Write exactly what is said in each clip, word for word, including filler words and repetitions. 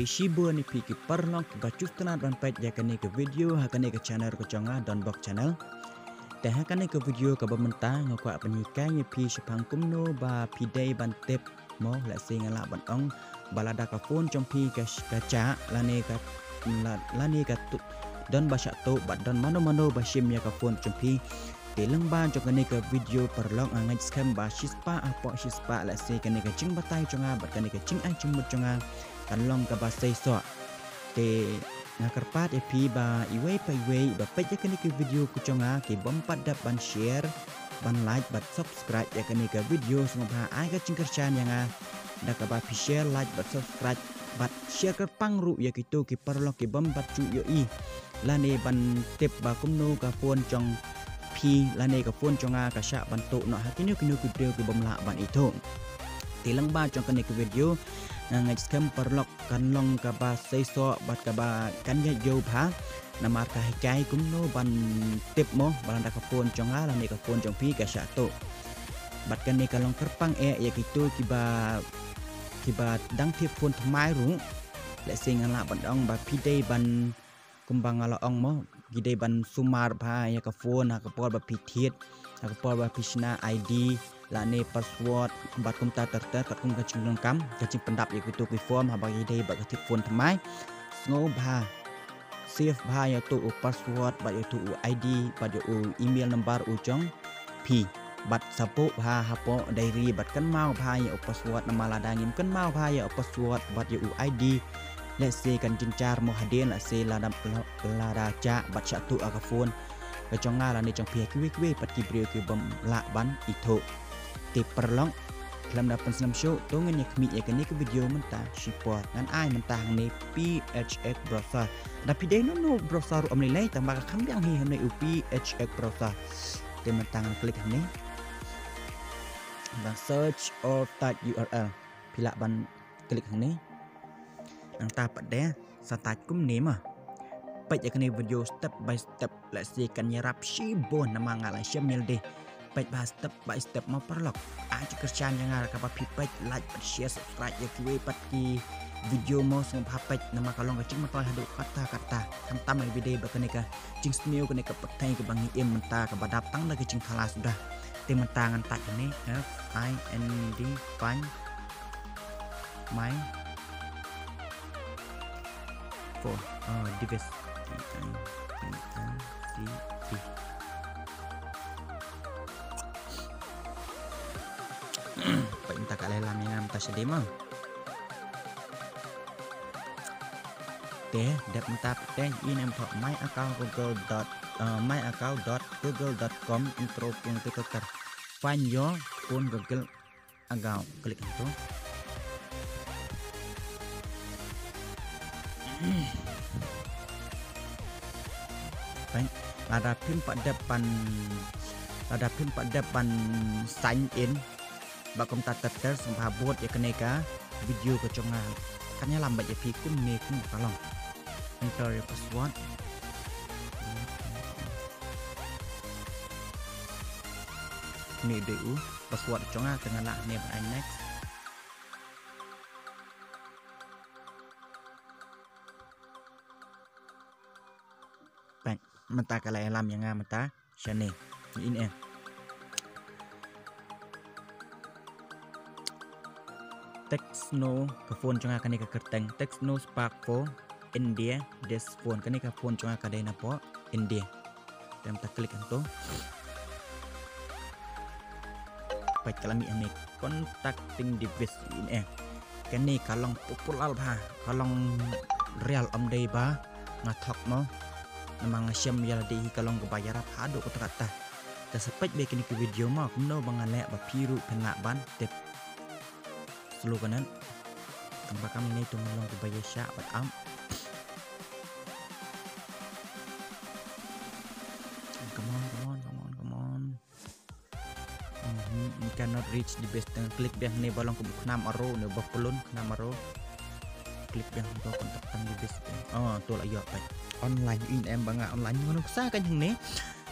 Shibun ïa phi ki paralok kiba ju sngewtynnat ban peit ïa kane ka video ha kane ka channel ka jong nga, Don Bok Channel. Te ha kane ka video kaba mynta nga kwah ban hikai ïa phi shaphang kumno ba phi dei ban tip mo, lehse ngan lah ban ong ba lada ka phone jong phi ka, ka jah lane ka, la-, lane ka tu-, don ba shah tuh bad don mano mano ba shim ïa ka phone jong phi. Te lyngba jong kane ka video paralok nga ngeit skhem ba shispah hapoh shispah lehse kane ka jingbatai jong nga bad kane ka jingai jingmut jong nga kan long kaba seisoh. Te nga kyrpad ïa phi ba iwei pa iwei ba peit ïa kane ka video ka jong nga ki bym pat dep ban share, ban like bad subscribe ïa kane ka video, sngewbha ai ka jingkyrshan ïa nga da kaba phi share, like bad subscribe bad share kyrpang ruh ïa kito ki paralok ki bym pat ju ïohi lane ban tip ba kumno ka phone jong phi lane ka phone jong nga ka shah ban tuh noh ha kino kino ki briew ki bym lah ban ithuh. Te lyngba jong kane ka video nga ngeit skhem paralok kan long kaba seisoh bad kaba kan ïaid ïew bha. Namar ka hikai kumno ban tip mo ba lada ka phone jong nga lane ka phone jong phi ka shah tuh. Bad kane ka long kyrpang eh ïa kito kiba, kiba dang thied phone thymmai ruh. Lehse ngan lah ban ong ba phi dei ban, kumba nga la ong mo, ki dei ban sumar bha ïa ka phone ha ka por ba phi thied, ha ka por ba phi shna I D lane password bad kumta ter ter katkum ka jingdonkam, ka jingpyndap ïa kito ki form haba ki dei ba ka thied phone thymmai. Sngewbha save bha ïa uto u password bad ïa uto u I D bad ïa u email number u jong phi. Bad sa buh bha hapoh diary bad kynmaw bha ïa u password, namar lada ngim kynmaw bha ïa u password bad ïa u I D, lehse kan jynjar mo hadien, lehse lada, lada jah bad shah tuh ha ka phone ka jong nga lane jong phi ha kiwei kiwei pat ki briew ki bym lah ban ithuh. Te paralok, khlem da pynslem shuh, to ngin ïa khmih ïa kane ka video mynta shipor. Ngan ai mynta hangne P H X browser. Da phi dei no no browser ruh ym lei lei, tang ba ka kham biang hi hangne u P H X browser. Te mynta ngan click hangne. Ngan search or type U R L. Phi lah ban click hangne. Nangta pat de sa type kumne ma. Peit ïa kane video step by step, lehse kan ïarap shibun namar nga la shem ïalade. Peit bha step by step mo paralok. Ai jingkyrshan ïa nga da kaba phi peit, like bad share, subscribe ïa kiwei pat ki video mo, sngewbha peit namar ka long ka jingmyntoi haduh katta katta. Khamtam ïa phi dei ba kane ka jingsniew, kane ka pyrthei kaba ngi im mynta kaba dap tang da ka jingthala suda. Te mynta ngan type hangne F I N D, find my phone, uh, device. P I N D V. Peit mynta ka la ïalam ïa nga mynta shadei mo. Te dep mynta te ïa ne em thoh my account google dot, uh, my account dot google dot com, intro phone, te ka kar find your phone Google account, click hangto. Peit, lada phim pat dep ban, lada phim pat dep ban sign in bad kumta ter ter, sngewbha bud ïa kane ka video ka jong nga. Kan ïalam bad ïa phi kumne kumba ka long. Enter your password. Ni dei u password jong nga, te nga lah ne ban ai next. Peit, mynta ka la ïalam ïa nga mynta shane. Ïa ine. Tecno ka phone jong nga, kane ka kyrteng Tecno Spark four India dash phone. Kane ka phone jong nga ka dei na pdeng India. Te mynta click hangto. Peit, ka la mih hangne contacting device, ine. Kane ka long popular bha, ka long real, ym dei ba nga thok mo. Namar nga shem ïalade hi, ka long kaba ïarap haduh katta katta. Te sa peit beit kine ki video mo, kumno ba nga leh ba phi ruh phin lah ban tip. Slow kane. Tang ba kam ine to nga long kaba ïa shah bad am. Come on, come on, come on, come on. Mhm, you cannot reach the best. Tang click biang ne ba long kum khnam arrow ne ba pulun khnam arrow. Click biang to contact tang the best. Oh, to la ïoh pat. Online, ine em ba nga online, ngan nuksa ka jong ne.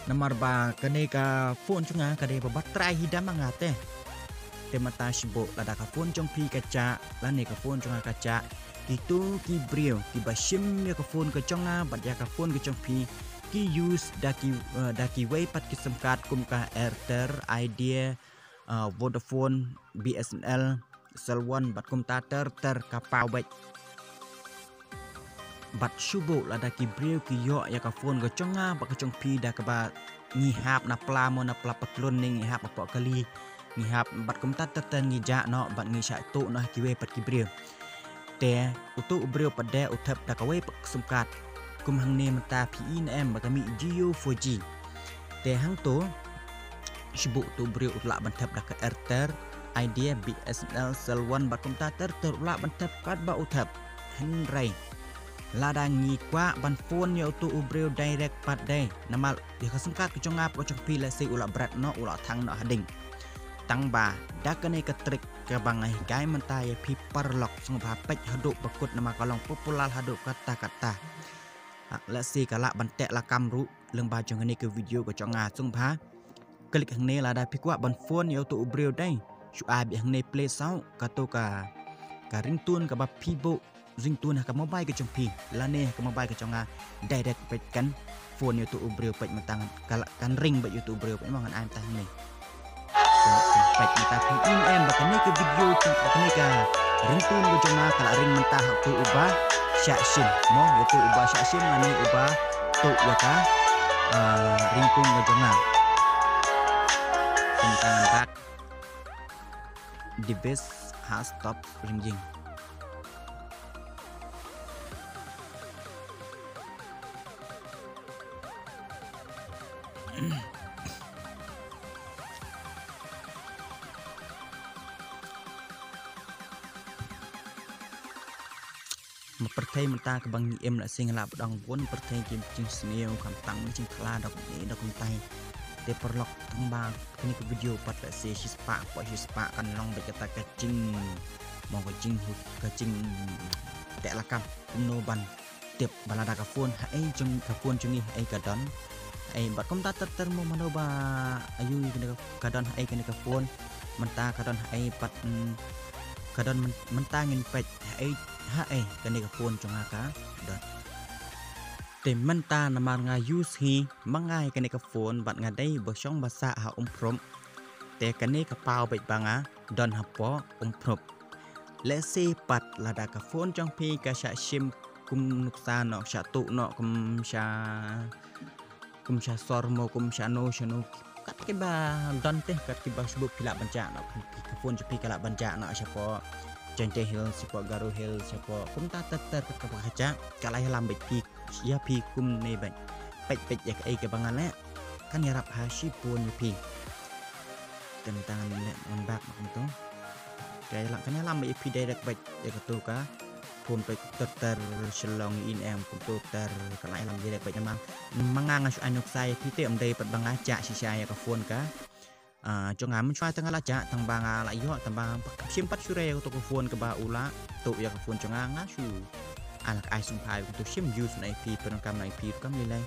Namar ba kane ka phone jong nga ka dei ba battery hi dam nga te. Te mynta shibun lada ka phone jong phi ka jah lane ka phone jong nga ka jah, kito ki briew kiba shim ïa ka phone ka jong nga bad ïa ka phone ka jong phi, ki use da ki, eh, da kiwei pat ki sim card kum ka Airtel, Idea, eh, Vodafone, B S N L, Cell One bad kumta ter ter ka paw beit. Bad shu bun lada ki briew ki ïoh ïa ka phone ka jong nga bad ka jong phi da kaba ngi hap na pla mo, na pla patlun ne ngi hap hapoh kali, ngi hap bad kumta ter ter ngi jah noh bad ngi shah tuh noh ha kiwei pat ki briew. Te uto u briew pat de u thep da kawei pat ka sim card. Kum hangne mynta phi i ne em ba ka mih Jio four G. Te hangto shu bun uto u briew u lah ban thep da ka Airtel, Idea, B S N L, Cell One bad kumta ter ter u lah ban thep katba u thep. Hynrei lada ngi kwah ban phone ïa uto u briew direct pat de, namar ïa ka sim card ka jong nga bad ka jong phi lehse u lah bret noh, u lah thang noh hadien. Tang ba da kane ka trick kaba nga hikai mynta ïa phi paralok, sngewbha peit haduh ba kut namar ka long popular haduh katta katta. Ha, lehse ka lah ban teh lakam ruh lyngba jong kane ka video ka jong nga, sngewbha click hangne lada phi kwah ban phone ïa uto u briew dei. Shu ai beit hangne play sound, kato ka, ka ringtone kaba phi buh ringtone ha ka mobile ka jong phi lane ha ka mobile ka jong nga, direct beit kan phone ïa uto u briew beit mynta, ka la, kan ring beit ïa uto u briew beit mo, ngan ai mynta hangne. Beit mynta phi i ne em ba kane ka video jong, ba kane ka ringtone ka jong nga ka la ring mynta ha uto uba shah shim mo, ïa uto uba shah shim lane uba tuh ïa ka, ah, ringtone ka jong nga. Mynta ngan back. Device has stopped ringing. Ma pyrthei mynta kaba ngi im, lehse nga lah ban ong bun pyrthei ki jingsniew, khamtam ki jingkylla da kumne da kumtai. Te paralok, tang ba kane ka video pat lehse shispah, hapoh shispah kan long beit kata ka jing, mo, ka jing, ka jingteh lakam kumno ban tip ba lada ka phone haei jong, ka phone jong ngi haei ka don. Haei bad kumta ter ter mo, mano ba aiu kane ka, ka don haei kane ka phone. Mynta ka don haei pat, mm, ka don myn-, mynta ngin peit haei, haei kane ka phone jong nga ka don. Te mynta namar nga use hi ma nga ïa kane ka phone bad nga dei ba shong ba sah ha Umphrup. Te kane ka paw beit ba nga don hapoh Umphrup. Lehse pat lada ka phone jong phi ka shah shim kum nuksa noh, shah tuh noh kum shah, kum shah sor mo, kum shano shano. Kat kiba don te, kat kiba shu buh phi lah ban jah noh, ka phone jong phi ka lah ban jah noh shapoh Jaintia Hills, shapoh Garo Hills, shapoh kumta ter ter, kat kaba ka jah, ka la ïalam beit phi, ïa phi kumne beit. Peit peit ïa kaei kaba nga leh, kan ïarap ha shibun ïa phi. Te mynta ngan leh ngan back ma kumto. Ka ïalam, kan ïalam ïa phi direct beit ïa kato ka phone, peit ter ter Shillong i ne em, kumto ter, ka la ïalam direct beit. Namar ma nga nga shu ai nuksa ïa phi te, ym dei pat ba nga jah shisha ïa ka phone ka, ah, jong nga. Mynshuwa te nga la jah, tang ba nga la ïoh, tang ba nga shim pat shuwa ïa kato ka phone kaba u la tuh ïa ka phone jong nga, nga shu ai la ka ai sngewbha ïa kato, shim use na ïa phi, pyndonkam na ïa phi ruh kam lei lei.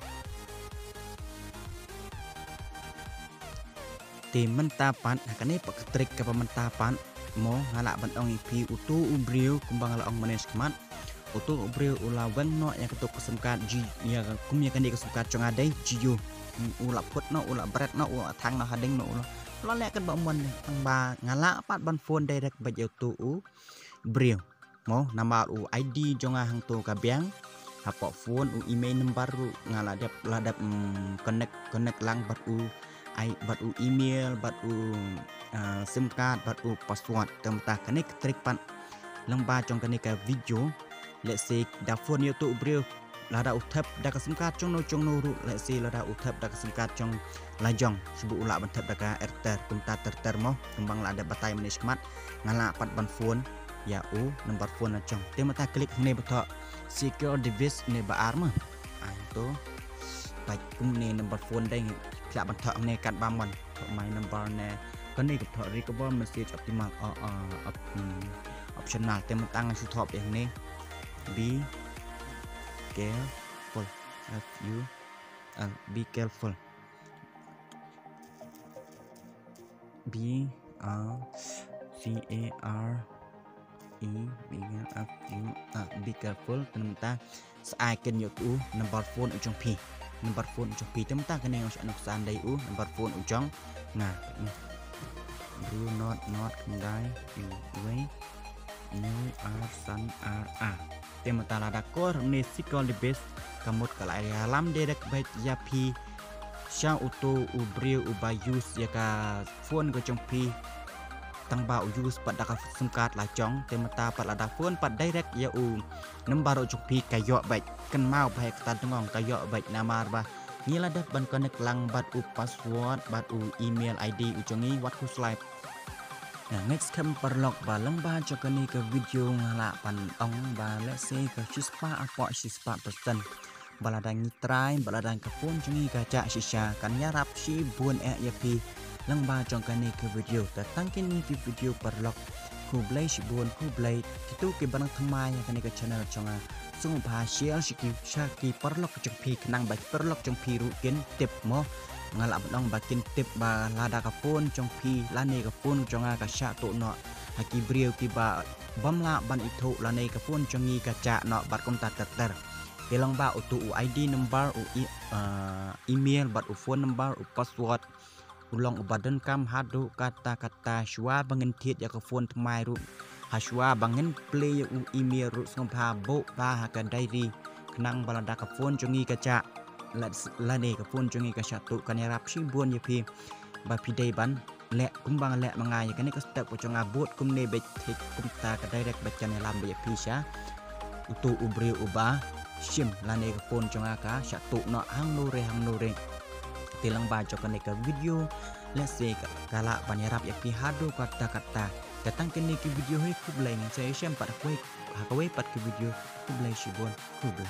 Te mynta pat ha kane pat ka trick kaba mynta pat mo, nga lah ban ong ïa phi, uto u briew kumba nga la ong mynne shakhmat, uto u briew u la weng noh ïa kato ka sim card Ji-, ïa ka, kum ïa kane ka sim card jong nga dei Jio. Hmm, u la phut noh, u la bret noh, u la thang noh hadien noh, u la, u la leh katba mon. Tang ba nga lah pat ban phone direct beit ïa uto u briew mo, namar u I D jong nga hangto ka biang hapoh phone, u email number ruh nga la dep, la dep, mm, connect, connect lang bad u, ai, bad u email, bad u, ah, sim card, bad u password. Te mynta kane ka trick pat lyngba jong kane ka video. Let's say da phone ïa uto u briew, lada u thep da ka sim card jongno jongno ruh, let's say lada u thep da ka sim card jong la jong, shu buh u lah ban thep da ka Airtel, kumta ter ter mo, kumba nga la dep batai mynne shakhmat, nga lah pat ban phone ïa u number phone la jong. Te mynta click hangne ba thoh secure device ne ba ar mo. Ai to. Peit kumne number phone dei, phi lah ban thoh hangne katba mon. Thoh my number ne. Kane ka thoh recover message optimal, uh, uh, op-, hmm, optional. Te mynta nga shu thoh ïa hangne. Be careful. F U L. Be careful. B, uh, C A R E, be careful, ah, be careful, te mynta sa ai kin ïoh tu number phone u jong phi. Number phone u jong phi, te mynta kane nga shu nuksan dei u number phone u jong nga. Do not, not, khyndai, wei, wei, neu, ar, san, ar, ar. Te mynta lada kor ne sikol di bes ka mut ka la ïalam direct beit ïa phi sha uto u briew uba use ïa ka phone ka jong phi. Tang ba u use pat da ka sim card la jong, te mynta pat lada phone pat direct ïa u number u jong phi ka ïoh beit. Kynmaw ba ha kata tnga ka ïoh beit namar ba ngi la dep ban connect lang bad u password bad u email I D u jong ngi wat khuslai. Nga ngeit skhem paralok ba lyngba jong kane ka video nga lah ban ong ba lehse ka shispah hapoh shispah percent ba lada ngi try, ba lada ka phone jong ngi ka jah shisha, kan ïarap shibun eh ïa phi lyngba jong kane ka video. Te tang kine ki video paralok, khublei shibun, khublei kito kiba nang thymmai ïa kane ka channel jong nga. Sngewbha share sha ki, sha ki paralok jong phi khnang ba ki paralok jong phi ruh kin tip mo. Nga lah ban ong ba kin tip ba lada ka phone jong phi lane ka phone jong nga ka shah tuh noh ha ki briew kiba bym lah ban ithuh lane ka phone jong ngi ka jah noh bad kumta ter ter. Te lyngba uto u I D number, u e-, ah, email bad u phone number, u password u long uba donkam haduh katta katta shuwa ba ngin thied ïa ka phone thymmai ruh. Ha shuwa ba ngin plie ïa u email ruh sngewbha buh bha ha ka diary khnang ba lada ka phone jong ngi ka jah, la-, lane ka phone jong ngi ka shah tuh kan ïarap shibun ïa phi ba phi dei ban leh kumba nga leh ma nga ïa kane ka step ka jong nga bud kumne beit thik kumta ka direct beit kan ïalam beit ïa phi sha uto u briew uba shim lane ka phone jong nga ka shah tuh noh hangno re hangno re. Te lyngba jong kane ka video lehse ka, ka lah ban ïarap ïa phi haduh katta katta. Te tang kine ki video hi, khublei, ngin sa ïashem pat ha kawei, ha kawei pat ki video. Khublei shibun, khublei.